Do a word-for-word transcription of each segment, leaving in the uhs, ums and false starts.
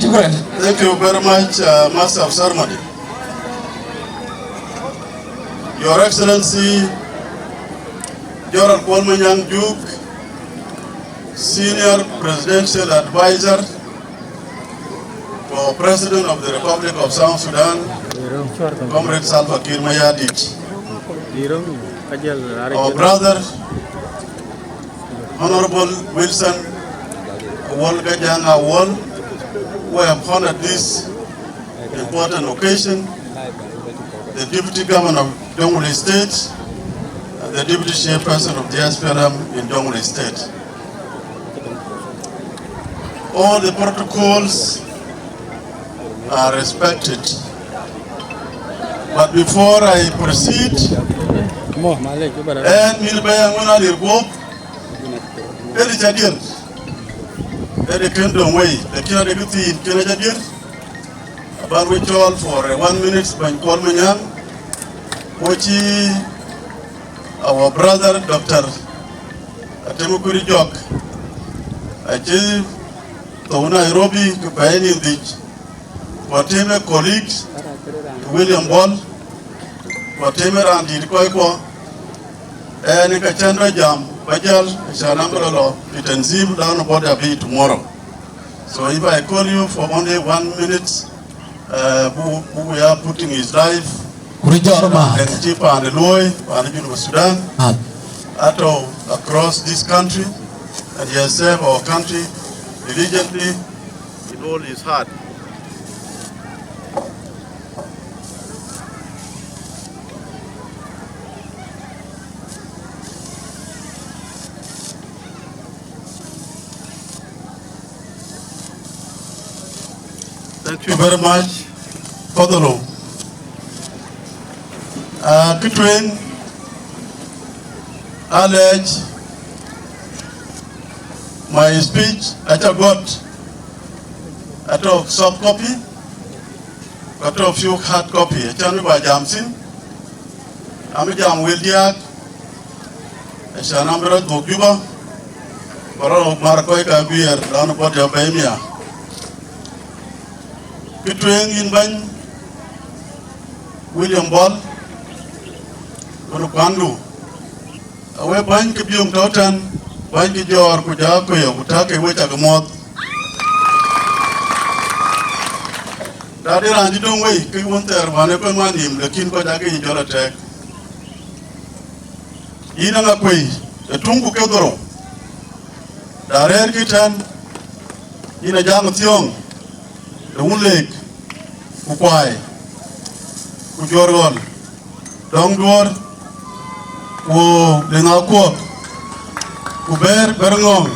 Shukran. Thank you very much, uh, Master of Ceremony. Your Excellency, General Kuol Manyang Juuk, Senior Presidential Advisor for President of the Republic of South Sudan, Comrade Salva Kiir Mayardit. Our brother, Honorable Wilson Awol Gajang Awol, who have honored this important occasion, the Deputy Governor of Jonglei State, and the Deputy Chairperson of the S P L M in Jonglei State. All the protocols are respected. But before I proceed, and min baya ngona lir gop, eri chadir, eri kendo wei, lakini ade kitin kena chadir. Aban we chol for, uh, one minute, Bany Kuol Manyang, which our brother Doctor Atem Kury Jok, achi to Nairobi, ke pɛɛi ni dhic, ku atem ë colleagues, William Bol, ku atem ë raan dït kɔc kuɔ, ɛn ka cän rɔ jam, ba jäl, acan am bï rɔ lɔ, ë tanzim, dan bɔda bï tomorrow. So if I call you for only one minute, uh, who, who we are putting his life, Kury jɔr ma. And ti pan the loy, pan the Junub Sudan, ato across this country, and he has served our country diligently with all his heart. Thank you very much, Fadhalo. Uh, kë tueŋ, alɛɛc, my speech, aca gɔt, atɔ soft copy, atɔ few hard copy, acan ba jam thïn, am jam wel diäk, acan am rɔ dhuk Juba, ba rɔ mar kɔc ka guiɛɛr, lɔn bɔt ya bɛ̈i mia. Kë tueŋ yïn bɛ̈ny William Bol, wën kuandu, awe bäny ke biöŋ tɔ̈ tɛ̈n, bäny ke jɔɔr ku ja köyë, ku tak ke we cak muɔ̈th. Da de raan cï döŋ wei, ke wën thɛɛr wän ë kɔc man nïïm, lakin kɔc ake yï jɔl atɛɛk. Yïn aŋa kuei, ë tuŋ ku ke dhorou, da rɛɛrkï tɛ̈n, yïn a jam thiɔ̈ɔ̈ŋ, ë wun leek, ku kuaai, ku juɔ̈r ɣɔl, dɔŋ duɔ̈ɔ̈r, ku liŋ akuɔ̈k, ku bɛ̈ɛ̈r bɛ̈r ŋɔ̈ɔ̈ŋ.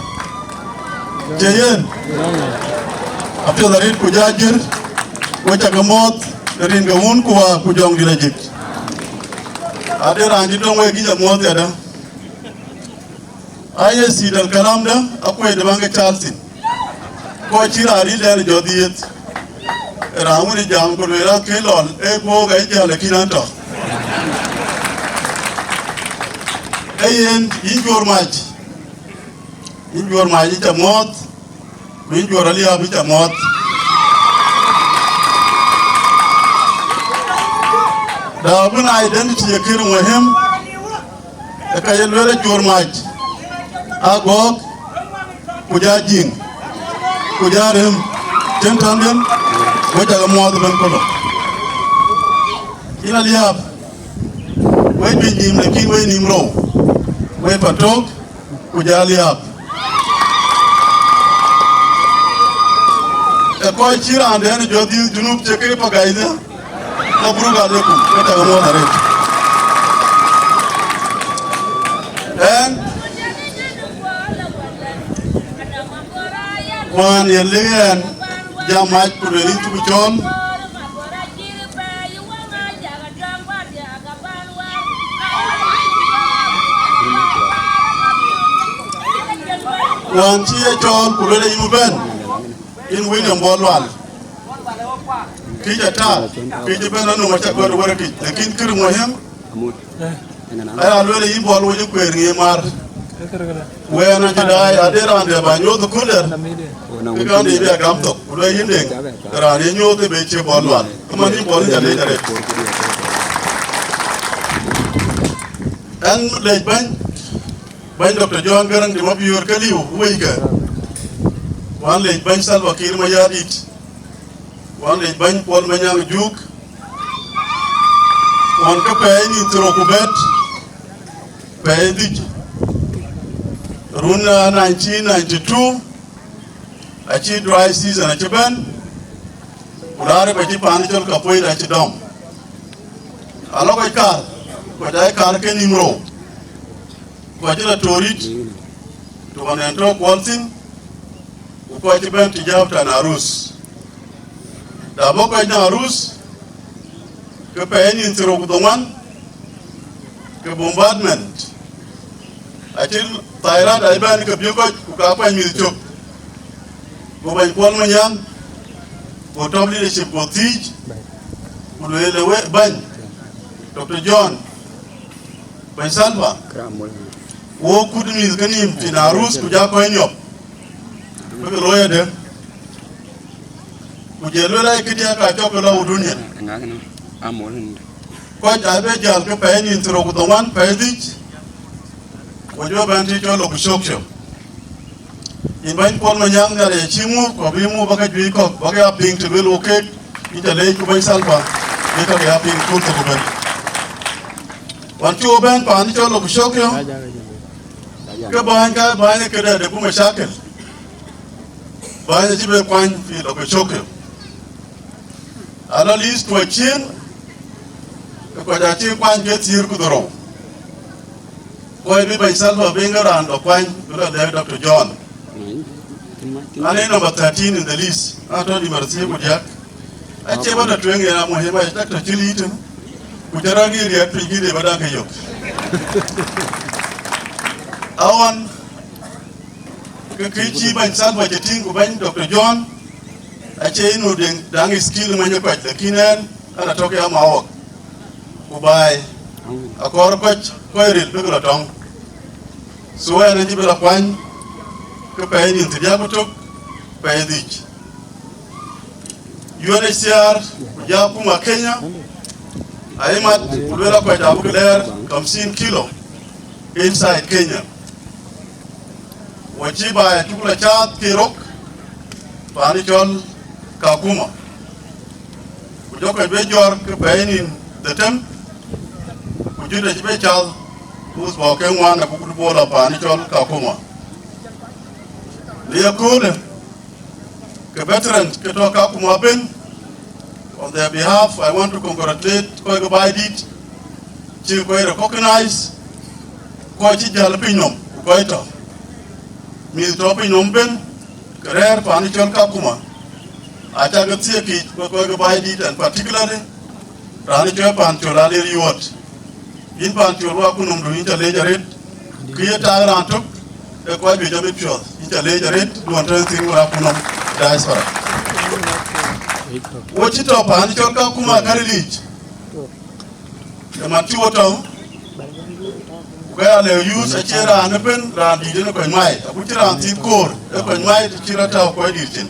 Cie yen? Apiɛth arëët ku ja jiër, we cak muɔ̈th, rin ke wun ku waa ku jɔŋdït ajik. Ade raan cï döŋ wek yic amuɔ̈th yadë. Aye thïn alkalam dä, akuec de baŋ ke cal thïn. Kɔc cï raan ril dɛn jɔ dhiëëth. Raan wën ë jam ku lueel akë lɔl, ee guɔ̈ɔ̈k ë jäl, lakin an tɔ. Ee yen, yïn Juɔ̈r Mac. Yïn Juɔ̈r Mac, yïn ca muɔ̈th. Ku yïn Juɔ̈r Aliap, yïn ca muɔ̈th. Da bïn identity ye kën muhim. Ë ka ye lueel ë Juɔ̈r Mac, Agɔ̈k, ku ja Jiŋ, ku ja Rem, cïn tɔ̈ŋden, we cak muɔ̈th ëbɛ̈n kolo. Yïn Aliap, we juëc nïïm, lakin we nïïm rou, we Patök, ku ja Aliap. Ë kɔc cï raan dɛn jɔ dhiëëth Junub cï ke pagaidhia. Mabruk alaikum, ke tak muɔ̈th arëët. Ɛn, wään ye lik ɛn, jam mac ku lueel yïn cuk cɔɔl. Wään cï ye cɔɔl ku lueel yïn bɛ̈n, yïn William Bol Lual. Kïc ata, kïc ëbɛ̈n anɔŋ acä gɔ̈t wärkic, lakin kër muhim, aya lueel yïn Bol wec kueer ŋiëë mar. Wɛɛn acï daai, ade raan dɛ ba nyuɔ̈th ë köl dɛ̈t. Kë kän de bï a gam thok, ku lueel yïn Deŋ, raan ye nyuɔɔth ë be cie Bol Lual. Ëmën yïn Bol, yïn ca leec arëët. Ɛn lec bɛ̈ny, bɛ̈ny Doctor John Garang de Mabior ke liu wëike. Wan lec bɛ̈ny Salva Kiir Mayardit. Wan lec bɛ̈ny Kuɔl Manyaŋ Juuk. Wan ke pɛɛi nïn thiërrou ku bɛ̈t, pɛɛi dhïc. Run, uh, nineteen ninety-two, acï dry season acï bɛ̈n, ku raan ë bä cï paan cɔl Kapoida acï dɔm. Alɔ kɔc kaar, kɔc aa kaar ke nïm rou, kɔc cï lɔ Torit, të ɣɔn ɛn tɔ̈ Kuɔl thïn, ku kɔc cï bɛ̈n të jääp tɔ̈ Narus. Da bɔ̈ kɔc Narus, ke pɛɛi nïn thiërrou ku dhoŋuan, ke bombardment acï thairat aa bɛ̈n ke bï kɔc, ku ka kuany mïth cök. Go bɛ̈ny Kuɔl Manyaŋ, go top leadership go thiic, ku lueel ë we bɛ̈ny, Doctor John, bɛ̈ny Salva, wo kut mïth ke nïïm fi Narus ku ja kɔc niɔp, bï ke looi adë? Ku jël lueel aa këdiɛ̈ ka cɔk ke lɔ wu dunia. Kɔc aa bɛ jäl ke pɛɛi nïn thiërrou ku dhoŋuan, pɛɛi dhïc, ku jɔ bɛ̈n të cɔl Lokichokio. Yïn bɛ̈ny Kuɔl Manyaŋ, Nhialic acï muk, ku abï muk bä ke juëc kɔ̈k bä ke ya piŋ të luel wo keek, yïn ca leec, ku bɛ̈ny Salva bï ka ke ya piŋ kun thok ëbɛ̈n. Wan cï wo bɛ̈n paan cɔl Lokichokio, ke bäny ka bäny këdë de ku macakël, bäny acï bɛ kuany fi Lokichokio. Alɔ least tuɔc ciëën, ke kɔc acï kuany ke thiëër ku dhorou. Kɔc bï bɛ̈ny Salva bï ŋa raan bä kuany, bï lɔ lɛ̈k Doctor John. An ee number thirteen in the list, an tɔ̈ number thiëër ku diäk. Acie bä tɔ tueŋ yen amuhim, aye tak tɔ cï liitën, ku jɔ rɔt ŋic riɛt piny kï de bä daŋ ke yök. Aɣɔn, ke kë cï bɛ̈ny Salva cï tïŋ ku bɛ̈ny Doctor John, acie yïn nu deŋ daŋ skill many ë kɔc, lakin ɛn, an atɔ̈ ke ama wɔk. Ku baai akɔɔr kɔc, kɔc ril bïk lɔ tɔŋ. So ɛn acï bï lɔ kuany ke pɛɛi nïn thiërdiäk ku tök, pɛɛi dhïc. U N H C R ku ja akuma Kenya, ayï mat ku luel akɔc abïk lɛɛr khamsin kilo inside Kenya. Wɔ cï baai acuk lɔ caath ke rok paan cɔl Kakuma. Ku jɔ kɔc bɛ jɔɔr ke pɛɛi nïn dhetem, ku jut acï bɛ cath, ku usbua ke ŋuan abuk bol a paan cɔl Kakuma. Në ye köölë, ke veteran ke tɔ Kakuma ëbën, on their behalf, I want to congratulate kɔc ke baai dït, cï kɔc recognize, kɔc cï jäl piny nɔm, ku kɔc tɔ, mïth tɔ piny nɔm ëbën, ke rɛ̈ɛ̈r paan cɔl Kakuma, acä ke thiëëkic, ku kɔc ke baai dït, and particularly raan cɔl Pancol Alier Yuɔt. Yïn Pancol, wä ku nɔmdu, yïn ca leec arëët. Kë ye tak raan tök, ee kɔc juëc amit piɔ̈ɔ̈th, yïn ca leec arëët, duɔn tɛ̈n thïn wä ku nɔm diaspora. Wo cï tɔ paan cɔl Kakuma Karilic, ë man cï wo tɔ, ku ka ya lëu yuth acie raan ëbën, raan dït en ë kɔc mai, aku cï raan thïn koor ë kɔc mai, të cï rɔt tääu kɔc dït cin.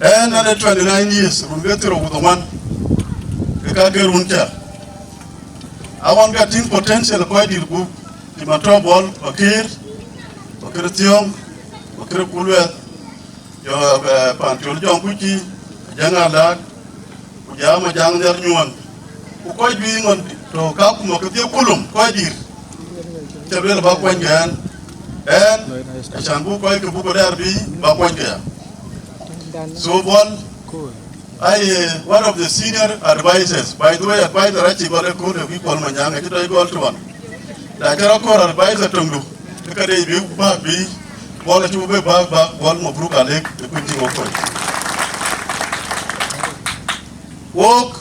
Ɛn, ɛn ë twenty nine years, run ke thiërrou ku dhoŋuan, ke ka ke run cä. Awan ka tïŋ potential kɔc dït gup, cï man tɔ Bol, Pakëër, Pakëër Thiɔ̈ŋ, Pakëër Kuluɛth, jɔ, eh, Pancol Jɔŋ Kuc, Ajaŋ Alaak, ku jam Ajaŋ Nhial Nyuɔn. Ku kɔc juëc ŋɔn tɔ Kakuma kedhie kulum, kɔc dït. Ca luel ba kuany ke ɛn. Ɛn, acan buk kɔc ke buk lɛɛr bï ba kuany ke ya. So Bol, I, uh, one of the senior advisors. By the way, advisor aci gɔl ë kööl ë bï Kuɔl Manyaŋ, acï tɔ gɔl tuɔn. Na ca rɔ kɔɔr advisor töŋdu, ke ka dei bï bäk bï Bol acï bï bäk bäk Bol, mabruk alek ë kuc cï wok kony. Wok,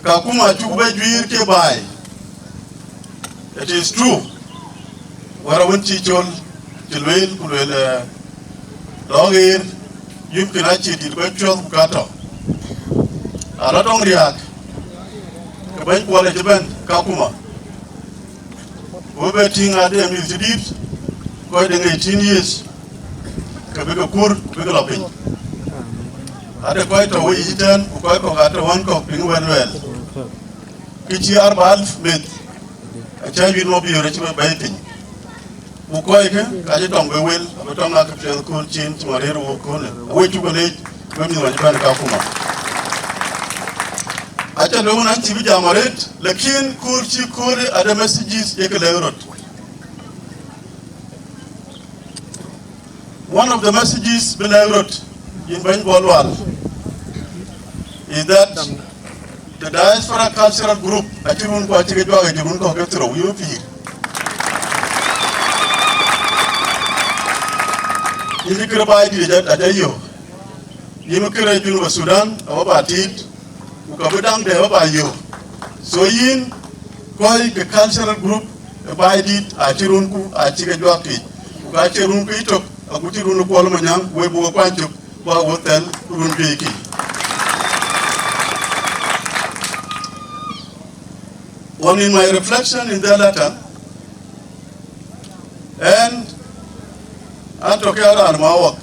Kakuma acuk bɛ juiir ke baai. It is true. Wär awën cï col, cï lueel, ku lueel, eh, lɔ ɣeer, yumkin acï dït bɛ cuɔth ku ka tɔ. Ala tɔŋ riääk, ke bɛ̈ny Kuɔl acï bɛ̈n Kakuma. Ku bɛ tïŋ ade mïth cï dït, kɔc de eighteen years. ke bï ke kuur, bï ke lɔ piny. Ade kɔc tɔ̈ wei yic tɛ̈n, ku kɔc kɔ̈k atɔ̈ ɣän kɔ̈k piŋ wɛ̈t luɛɛl. Kë cï arba alf meth, acä yïn mɔ biöör acï bɛ bɛ̈i piny. Ku kɔckë, ka cï tɔŋ bï wel, abï tɔŋ aa ke piɛth kööl cin cï ma rëër wok köölë. Awek cuk leec, wek mïth wany bɛ̈n Kakuma. Aca lueel wën an cï bï jam arëët, lakin kööl cï köölë ade messages ye ke lɛ̈k röt. One of the messages bï lɛ̈k röt, yïn bɛ̈ny Bol Lual, is that the Diaspora Cultural Group acï run ku acï ke juak, acï run kɔ̈k ke thirou, yïn pïïr. Yïn kërë Baidït aca, aca yök. Yïn kërë Junub Sudan, awä ba tiit, ku ka bï daŋ dɛ awä ba yök. So yïn, kɔc ke cultural group ë Baidït acï runku acï ke juak yic, ku ka cï runku yïtök, aku cï run Kuɔl Manyaŋ, wek buk kuany cök, ku awä thɛl run juëc kï. One in my reflection in the letter, and an tɔ̈ ke raan ma wak,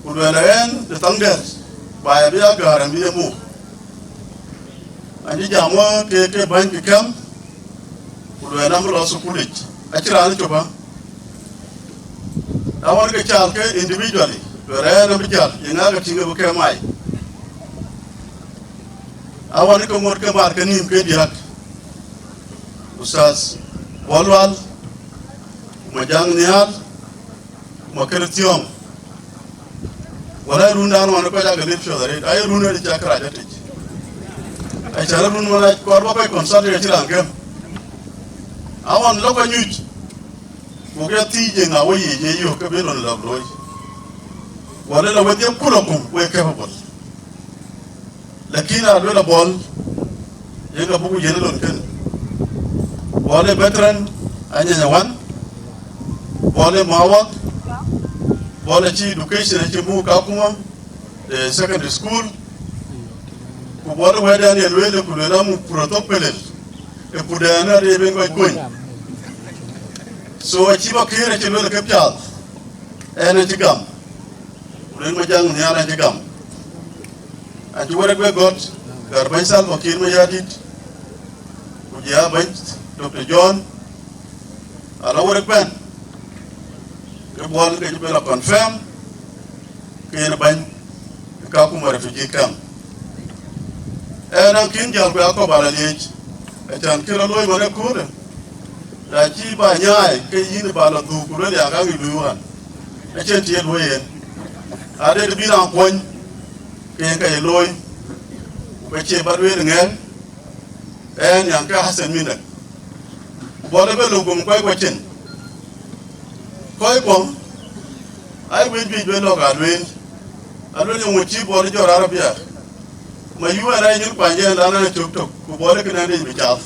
ku luɛl ɛn de thaŋ dɛ̈t, ba ya bï ya gäär ɛn bï ye muk. An cï jam wä ke, ke bäny ke kɛm, ku luɛl an bï lɔ thukul yic, acï raan cop ë. Awän ke cal ke individually, luɛl ɛn an bï jäl, ye ŋa ke tïŋ ke bï kɛm ai. Awän ke ŋot ke mar ke nïïm ke diäk, Ustaz Bol Lual, ku Majaŋ Nhial, ku Makër Thiɔ̈ŋ. Wala run dan wan kɔc ake lip piɔ̈th arëët, aye run ënë cä kërac atic. Aca run man a kɔɔr bä kɔc consult ke cï raan gɛm. Awän lɔ kɔc nyuc, ku ke thiic ye ŋa wä yiic ye yök ke bï lon lɔ̈k looi. Wala lɔ wedhie kul akum wek capable. Lakin a luel a Bol, yen ka buku yen lon kën. Bol ë veteran, anyanya wan. Bol ë mawak. Bol ë cï education, acï muk Kakuma, eh, secondary school. Ku Bol ë wɛ̈tdɛn ye lueel, ku lueel amuk pur athok pelel. Ë purdan arëët ben kɔc kony. So acï bä kër acï luel ke piath. Ɛn acï gam. Ku luel Majaŋ Nhial acï gam. Acï wërëk bɛ gɔ̈t, gär bɛ̈ny Salva Kiir Mayardit, ku jɔ bɛ̈ny Doctor John, ala wërëk bɛ̈n, ke Bol ke cï bɛ lɔ confirm, ke yen bɛ̈ny Kakuma refugee camp. Ɛn an kïn jäl ku Yakob ala liec, acan kë rɔt looi man ëköölë, na cï bä nyaai, ke yïn bä lɔ dhuk ku luel ya ka ŋic luui wään. Acïn tiët luöi yen. Ade të bï raan kuɔny, ke yen ka ye looi, ku ka cie bä lueel ŋɛɛr, ɛn yan ke Hasan Mindak. Ku Bol ë bɛ lɔ guöm kɔc kuɔ cin. Kɔc kuɔm, ai wec juëc bɛ lɔ ka lueel, aluel yöŋ cï Bol jɔt Arabia. Ma yu ɛn rai nyin kuany jɛ ɛn dan ɛn cök tök, ku Bol ë kënɛn dec bï cath.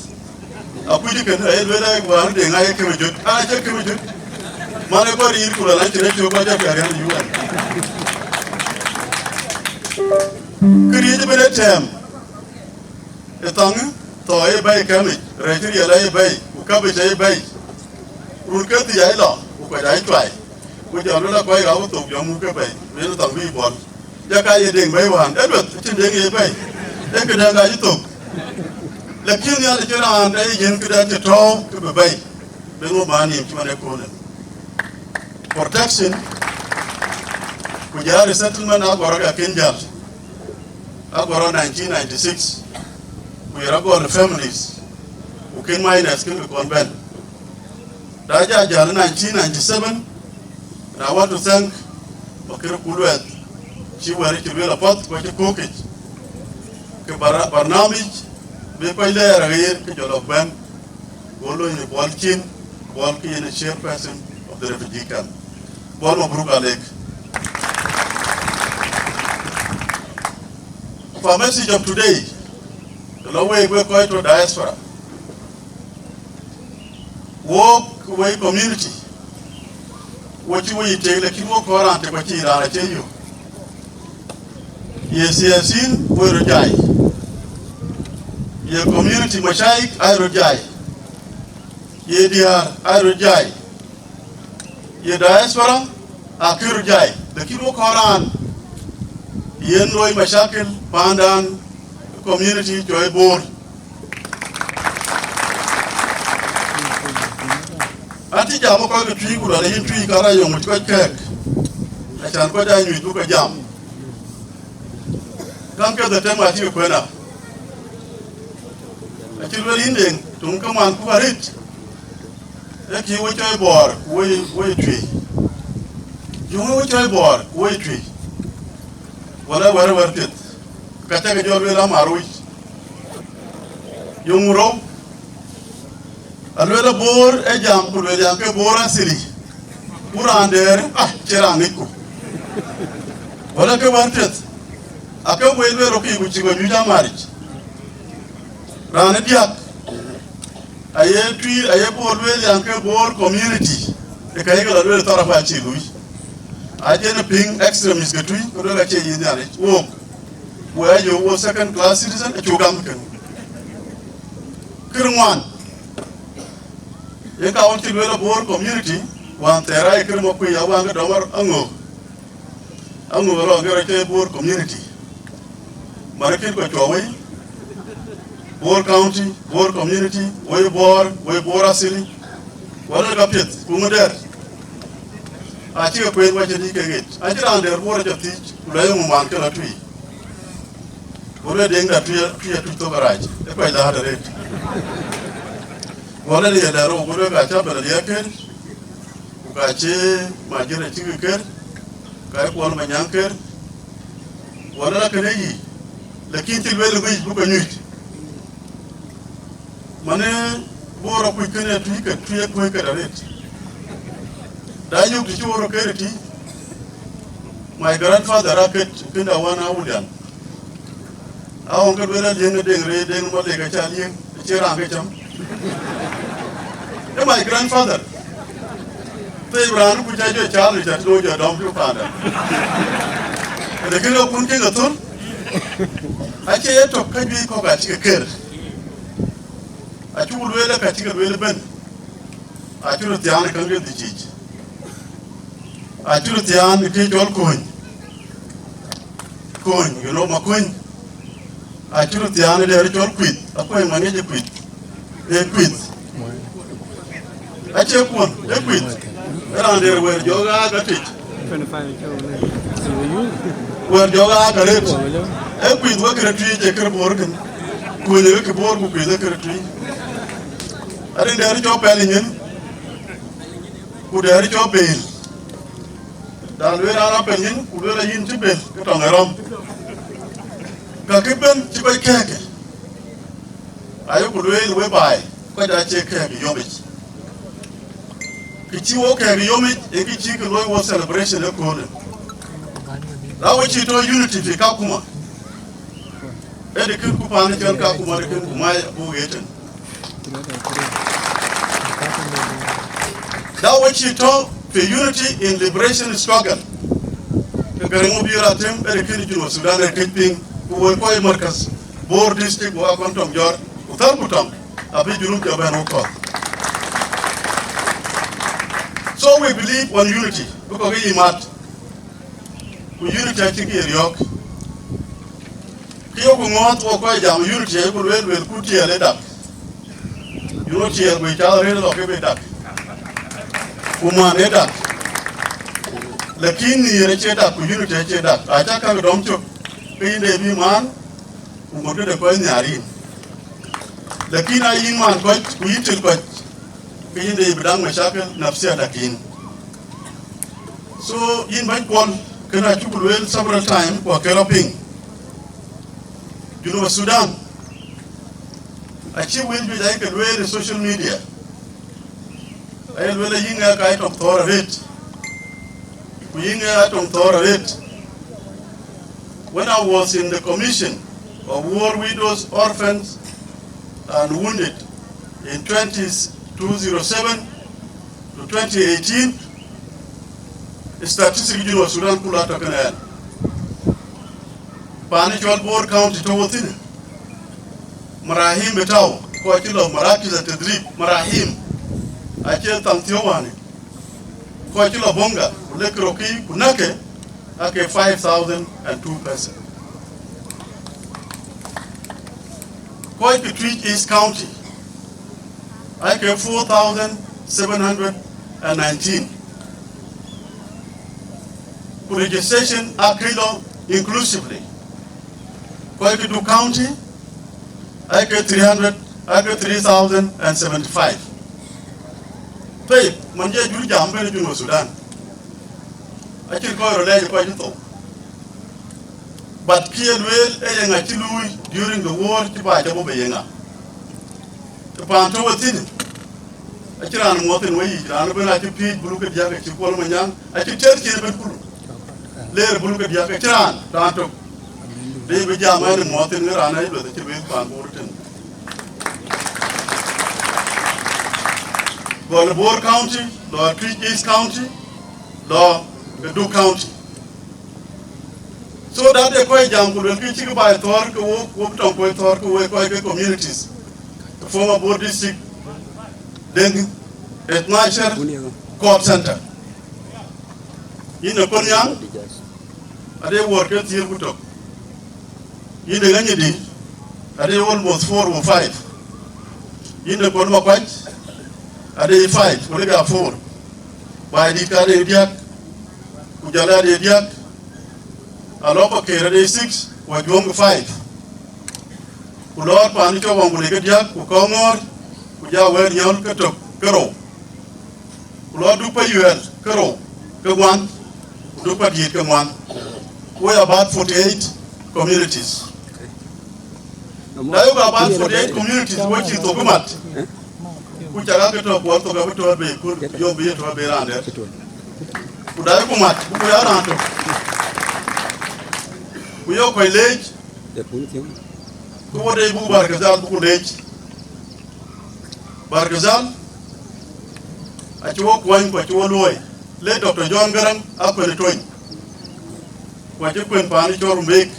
Akuc kën, aye lueel ai wään de ŋa ye këmë jöt, an acie këmë jöt. Man ë kɔc riir ku lɔ lan cïn ë cök kɔc jɔ piɛth riɛn ë yu ɛn. Këriëëc ëbën ë tɛ̈ɛ̈m, ë thɔŋ, thɔɔ ë bɛ̈i kɛmic, rɛ̈c cï riɛl aye bɛ̈i, ku kabic aye bɛ̈i. Run ke dhïc aye lɔ, ku kɔc aye cuai. Ku jɔ luel akɔc ɣau thok jɔ muk ke bɛ̈i, ku yen thɔŋ bï Bol. Jaka ye deŋ bɛ̈i wään, ë lueth, acïn deŋ ye bɛ̈i. Ee këdɛ̈ŋ ka cï thok. Lakin Nhialic cï raan dɛ yen këdɛ̈ŋ cï tɔ̈ɔ̈u ke bï bɛ̈i. Bï ŋö bä nïïm cï man ëköölë. Protection, ku jɔ resettlement agɔrɔ ka kën jäl. Agɔrɔ nineteen ninety-six, ku ye rɔt gɔl families, ku kën minors kën ke kɔn bɛ̈n. Da jɔ jäl nineteen ninety-seven, and I want to thank Makër Kulueth, cï wɛ̈t cï lueel apath ku acï köökic. Ke bara-, barnamij bï kɔc lɛɛr aɣeer ke jɔ lɔ bɛ̈n, go lony ë Bol cin, Bol ke yen ë chairperson of the refugee camp. Bol, mabruk alek. For message of today, the law way we kɔc to diaspora. Wok wei community, wo cï wei tek, lakin wo kɔɔr raan tek, wa cï raan acie yök. Ye siasin wei rot jai. Ye community mashaik ai rot jai. Ye diäär ai rot jai. Ye diaspora Akï röt jai, lakin wok kɔn raan yen looi mashakil pandan community cɔl Bor. An cï jam kɔc ke Tuic ku luɛl yïn Tuic kara yɔŋ kɔc kɛɛk, acan kɔc aa nyuc bï kɔc jam. Kam piɛth ë tem acï ke kuëna. Acï luel yïn Deŋ, töŋ ke man ku arët. Ee kï wec cɔl Bor ku wec, wec Tuic. Yöŋ wec cɔl Bor ku wec Tuic. Wala wɛ̈r wɛ̈r piɛth. Ka cä ke jɔ luel amär wic. Yöŋ rou. Aluel Bor ë jam ku luel yan ke Bor asili. Ku raan dɛɛr, ah, cie raan ŋicku. Wala ke wɛ̈r piɛth. Ake wei luel rokï ku cï ke nyuc amaric. Raan ë diäk. Aye Tuic, aye Bor lueel yan ke Bor community. Ë ka yeke la lueel thɔ̈r apuɔl acï lui. Acïn piŋ extremist ke Tuic, ku lueel acie yïn Nhialic. Wok, we aye wo second class citizen, acu gam kën. Kër ŋuan. Ye ka wën cï lueel Bor community, wan thɛɛr aye kër mɔ kuic awan ke dɔmɔr aŋö. Aŋö rɔ ŋerɔ ke Bor community. Mari kït kɔ cuɔ wei. Bor County, Bor community, wei Bor, wei Bor asili. Wala ka piɛth, ku ŋö dɛr. Acï ke kueen wacë dï ke ŋet. Acï raan dɛr Bor acä thiic, ku la yöŋ man ke la Tuic. Ku le Deŋda Tuic, Tuic, Tuic thok arac. Ë kuɛc la hat arët. Wala le ye dɛr rou, ku le ka cä bɛ̈n adiɛɛr kën. Ku ka cï Majir acï ke kër, ka ye Kuɔl Manyaŋ kër, wala la kënë yic, lakin cï lueel ë guic bï ke nyuc. Mane Bor akuc kënë Tuic ke, Tuic akuc kënë arët. Da yök të cï Bor kër ë tï, my grandfather aket kënda wan awulian. Awɔŋ ke lueel alieŋ ë Deŋ rëër Deŋ Malek acä lieŋ, acie raan ke cam. Ee my grandfather. Thëëi raan ku cä jɔ caal, cä tïn wo jɔ dɔm pïu panda. Lakin akun kek athöl, acie ye tök ka juëc kɔ̈k acï ke ker. Acuk lueel ka cï ke lueel ëbën. Acï röt thiaan ë käŋ ke dhïc yiic. Acï röt thiaan ë kë cɔl kony. Kony, you know, ma kony. Acï röt thiaan ë dɛɛr cɔl kuith. Akuɛ̈ny ma ŋic ë kuith. Ee kuith. Acie kuɔn, ee kuith. Ee raan dɛɛr wɛ̈ɛ̈r jɔ ɣaath atic. Wɛ̈ɛ̈r jɔ ɣaath arët. Ee kuith wek kërë Tuic, ee kërë Bor kën. Kony ee kë Bor ku kuith ee kërë Tuic. Arin dɛɛr cɔl pɛl ë nyin. Ku dɛɛr cɔl beel. Da lueel an, apɛl nyin, ku lueel ayïn cï bel ke tɔŋ ë rɔm. Ka kë bën cï kɔc kɛ̈ɛ̈kë, ayeku lueel we baai, kɔc acie kɛ̈ɛ̈k ë yomic. Kë cï wo kɛ̈ɛ̈k ë yomic, ee kë cï kë luɔi wo celebration ëköölë. La wo cï tɔ unity fi Kakuma. Ee de kën ku paan cɔl Kakuma de kën ku mai abuk ɣet tën. Da wo cï tɔ fi unity in liberation struggle. Ke gɛrɛ ŋö bï ratem ënë kën Junub Sudan ë kec piŋ, ku woi kɔc markaz, Bor district, wo akɔn tɔŋ jɔr, ku thär ku tɔŋ, abï Junub jɔ bɛn wo kɔth. So we believe on unity, because we mat, ku unity acï kë ye riɔ̈ɔ̈k. Kë yoku ŋɔ̈ɔ̈th wok kɔc jam unity, ku lueel, lueel ku tiɛɛl ë dak. You know, tiɛɛl wei cath arëët lɔ ke be dak. Ku man ë dak. Lakin nhiëër acie dak, ku unity acie dak. Acä käk dɔm cök, ke yïn de bï man, ku ŋot këde kɔc nhiaar yïn. Lakin a yïn man kɔc, ku yïn til kɔc, ke yïn de bï daŋ mashakil nafsia dak yïn. So, yïn bɛ̈ny Kuɔl, kënë acuk lueel several time, ku akë rɔ piŋ. Junub Sudan, acï wël juëc ayeke lueel ë social media. Aye lueel ayï ŋɛk ka ye tɔŋ thɔ̈ɔ̈r arëët. Ku yï ŋɛk a tɔŋ thɔ̈ɔ̈r arëët. When I was in the Commission of War Widows, Orphans and Wounded in twenty, two zero seven to twenty eighteen, statistic Junub Sudan kula tɔ kënë ɣɛn. Paan cɔl Bor County tɔ wo thïn. Marahim ë tɔ̈u, kɔc cï lɔ marakis at tadrib, marahim. Acie thaŋ thiɔ̈k wani. Kɔc cï lɔ Bonga, ku lek rökï, ku näkë, ake five thousand and two person. Kɔc ke Twic East County, ake four thousand seven hundred and nineteen. Ku registration akëc lɔ inclusively. Kɔc ke Duk County, ake three hundred, ake three thousand and seventy-five. Tayib, man jɛ jur jam bɛ̈n Junub Sudan. Acïn kɔc rɔ lɛɛc kɔc cï thou. But kë ye lueel ë ye ŋa cï luui during the war cï ba jɔ bɔ̈ be ye ŋa? Të paan tɔ̈u ethïn, acïn raan muɔth en weyiic, raan ëbɛ̈n acï piëëc bulu ke diäk, acï Kuɔl Manyaŋ, acï tëër cin ëbɛ̈n kulu. Leer bulu ke diäk, acïn raan, raan tök. Dee bï jam ɛn muɔth en ŋë raan aye lueth acï lueel paan Bor tën. Gɔl Bor County, lɔ Twic East County, lɔ Duk County. So that de kɔc jam ku luelkï cïkï baai thɔ̈ɔ̈r ke wok, wok tɔŋ kɔc thɔ̈ɔ̈r ke wok kɔc ke communities. The former Bor district, Deŋ, Ethnasher, Court Center. Yïn ë Kolnyaŋ, ade ward ke thiëër ku tök. Yïn ë Ŋanyidi, ade almost four or five. Yïn ë Kolmakuac, ade five, ku lek a four. Baai dït ka ade diäk, ku jɔl ade diäk. Alɔ Pakëër ade six, ku Ajuɔŋ five. Ku lɔɔr paan cɔk Waŋgulei ke diäk, ku Kɔŋɔ̈ɔ̈r, ku ja Wɛɛr Nyɔl ke tök, ke rou. Ku lɔɔr Duk Payuɛɛl ke rou, ke ŋuan, ku Duk Padiit ke ŋuan. We about forty-eight communities. Na yok about forty-eight communities, we cï thok mat. Ku cak ake tɔ̈ kuɔɔr thok abï tɔ̈ɔ̈r bei kul, yom bï ye tɔ̈ɔ̈r bei raan dɛ̈t. Ku da ku mat, ku ya raan tök. Ku yok kɔc leec, ku wo de buk Barkazal buk leec. Barkazal, acï wo kuany ku acï wo luɔi. Le Doctor John Garang akuën ë tony. Ku acï kuën paan cɔl Rumbek.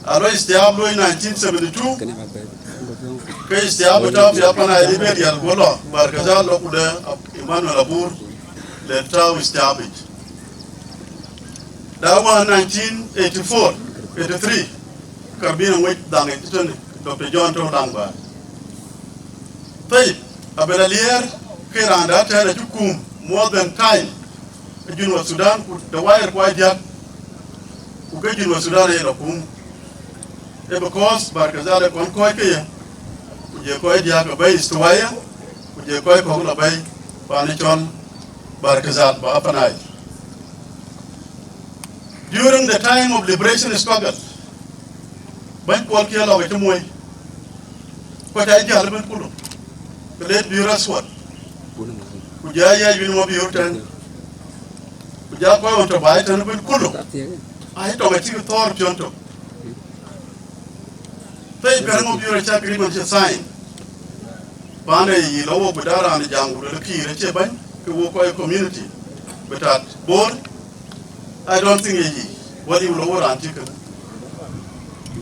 Alo istiab loi nineteen seventy-two. Ke istiab ë tɔ̈u ya pana ë bɛ dial go lɔ Barkazal lɔ ku de Emmanuel Abur le tɔ̈u istiab ic. Da wan nineteen eighty-four, eighty-three, karbina ŋuec dhaŋ ë tëtënë, Doctor John tɔ̈u dhaŋ ba. Tayib, abel aliɛɛr ke raan da tɛ̈n acï kum more than time. Ë Junub Sudan ku de wayar kuai diäk, ku ke Junub Sudan aye lɔ kum. Ë because Barkazal ë kɔn kɔc ke ye, ku je kɔc diäk abɛ̈i Istiwaya, ku je kɔc kɔ̈k lɔ bɛ̈i paan cɔl Barkazal ba Upper Nile. During the time of liberation struggle, bäny Kuɔl kiɛ lɔ ke cï muɔi, kɔc aa jäl ëbɛ̈n kulu, ke le Biur Aswad, ku ja ya yïn mɔ Biur tɛ̈n, ku ja kɔc ɣɔn tɔ̈ baai tɛ̈n ëbɛ̈n kulu, aa tɔŋ acïk thɔ̈ɔ̈r piɔ̈n tök. Pei Garang Mabior acï agreement cï sign. Paan ë yï lɔ wok bï dä raan jam ku luel Kiir acie bäny, ke wok kɔc community bï tat Bor. I don't think ye yï, wɛ̈t yï lɔ wok raan cï kënë.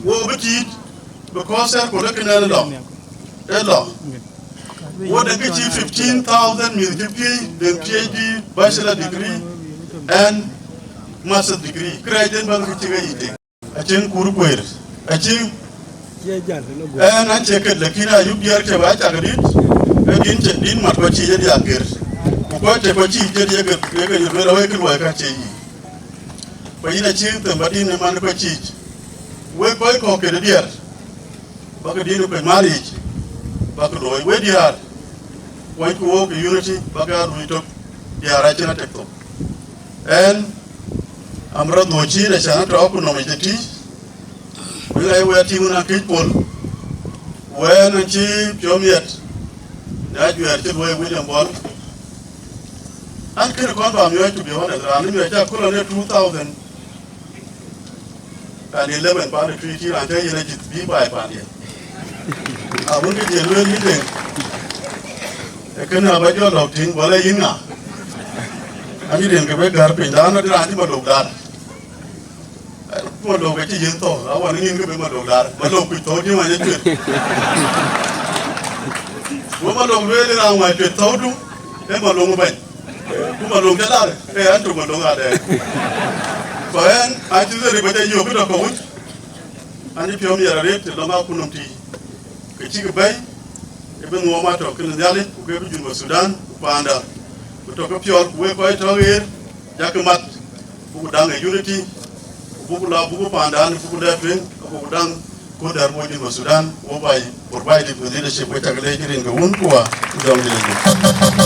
Wok bï tiit, because ë ku lëk kënë lɔ, ë lɔ. Wok de kë cï fifteen thousand mïth cï piëëc, de PhD, bachelor degree, and master's degree. Kërɛɛc den bäth kë cï ke yic tïŋ. Acïn kur kueer, acï ɛn an cie ket, lakin ayuk diɛɛr cï ba cak dït, ke din cï din mat kɔc cï ye diak ger. Ku kɔc cï kɔc cï ye diak ger, ke ke luel awek luɔi ka cie yic. Ku yïn acï them ba din ë man kɔc cï yic. Wek kɔc kɔ̈k kede diɛɛr, ba ke din ë kuec mar yic, ba ke looi. Wek diäär, kuɔnyku wook ë unity, ba ke aa luui tök, diäär acïn atek thok. Ɛn, am rɔt dhuɔ̈k cïï de can atɔ̈ ku nɔm yic ëtï, bï ɣɛi wɛɛr tïŋ wën akëc pol, wɛɛr nɔn cï piɔ̈u miɛt, në ajuɛɛr cï luɔi William Bol. An, kënë kɔn ba miɔɔc, to be honest, raan ë miɔɔc cä kulɔ në two thousand and eleven, paan ë Twic, cï raan cä yen ajïth bï baai paandiɛ̈. Awën ke jël lueel yïn deŋ, ee kënë aba jɔ lɔ̈k tïŋ, wala yïn ŋa? Anyï den ke bï gär piny, dan ë raan cï Malok dar. Malok acï yen thou, awan ë nïn ke bï Malok dar. Malok kuc thou dï wany ë cuet. Go Malok lueel raan wany cuet thoudu, ee Malok bɛ̈ny. Ku Malöŋ cä lar, ee, an tök Malöŋ adɛɛr. Ku ɛn, an cï dhëri ba ca yök kë tɔ̈ ke wut, an cï piɔ̈u miɛt arëët të lɔŋ akun nɔm tïï. Ke cïkï bɛ̈i, ë bï nuɔɔm atɔ̈ kënë Nhialic, ku ke bï Junub Thudan, ku paanda. Ku tɔ̈ ke piɔl, ku wek kɔc tɔ̈ ɣeer, jakï mat, buku daŋ ë unity, ku buku la, buku paandan, buku lɛ̈ɛ̈t tueŋ, ku buku daŋ, ku dɛ̈r wo Junub Thudan, wo baai, provided with leadership, we cak leec rin ke wun, ku wa, ku jɔŋ leec.